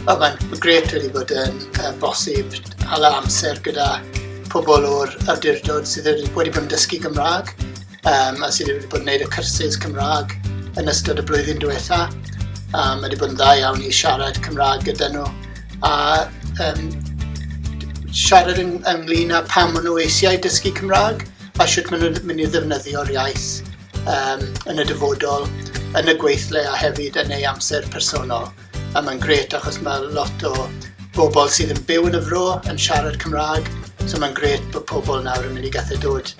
Wel, mae'n grêt wedi bod yn bosib hala amser gyda pobl o'r awdurdod sydd wedi bod yn dysgu Gymraeg a sydd wedi bod yn gwneud y cyrsus Cymraeg yn ystod y blwyddyn diwetha. A mae wedi bod yn dda iawn i siarad Cymraeg gyda nhw a siarad ynglyn â pam maen nhw eisiau dysgu Cymraeg a sut maen nhw'n mynd i ddefnyddio'r iaith yn y dyfodol, yn y gweithle a hefyd yn ei amser personol. A mae'n grêt achos mae lot o bobl sydd yn byw yn y fro yn siarad Cymraeg, so mae'n grêt bod pobl nawr yn mynd i gallu dod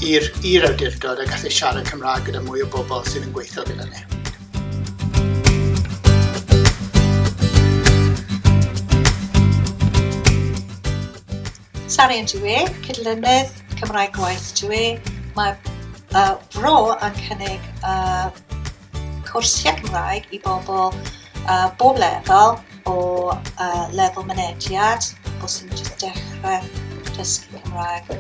i'r awdurdod a gallu siarad Cymraeg gyda mwy o bobl sydd yn gweithio gyda ni. Sari yn dwi, cydlynydd Cymraeg Gwaith dwi. Mae Fro yn cynnig cwrsiau Cymraeg i bobl bob lefel o lefel mynediad, pobl sy'n jyst dechrau dysgu Cymraeg,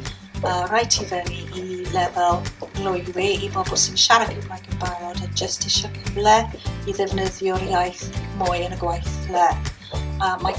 reit i fyny i lefel gloywi i bobl sy'n siarad Cymraeg yn barod a jyst eisiau cyfle i ddefnyddio'r iaith mwy yn y gweithle. Mae